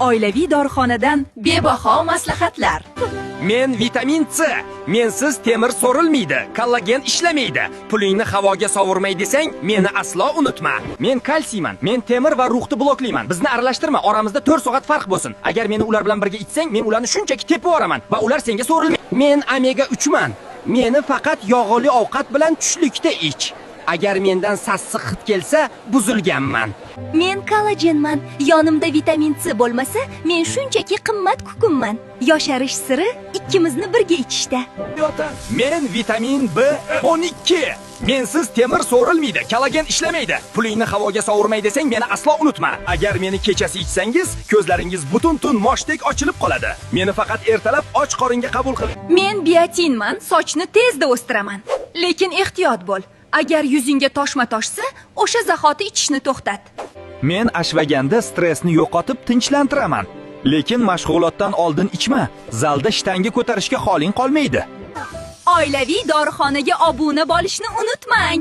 Oilaviy dorixonadan bebaho maslahatlar. Men vitamin C. Mensiz temir so'rilmaydi, kollagen ishlamaydi. Pulingni havoga sovurmay desang, meni aslo unutma. Men kalsiyman. Men temir va ruhni bloklayman. Bizni aralashtirma, oramizda 4 soat farq bo'lsin. Agar meni ular bilan birga ichsang, men ularni shunchaki tepib yuboraman va ular senga so'rilmaydi. Men omega 3 man. Meni faqat yog'li ovqat bilan tushlikda ich. Agar mendan sassiq hid kelsa, buzilganman. Men kollagenman. Yonimda vitamin C bo'lmasa, men shunchaki qimmat kukunman. Yosharish siri ikkimizni birga ichishda. Men vitamin B12. Mensiz temir so'rilmaydi, kollagen ishlamaydi. Pulingni havoga sovurmay desang, meni aslo unutma. Agar meni kechasi ichsangiz, ko'zlaringiz butun tun moshdek ochilib qoladi. Meni faqat ertalab och qoringa qabul qiling. Men biotinman, sochni tezda o'stiraman. Lekin ehtiyot bo'l. Agar yuzingga toshma toshsa, o'sha zahoti ichishni to'xtat. Men ashvaganda stressni yo'qotib tinchlantiraman. Lekin mashg'ulotdan oldin ichma. Zalda shtanga ko'tarishga holing qolmaydi. Oilaviy dorixonaga obuna bo'lishni unutmang.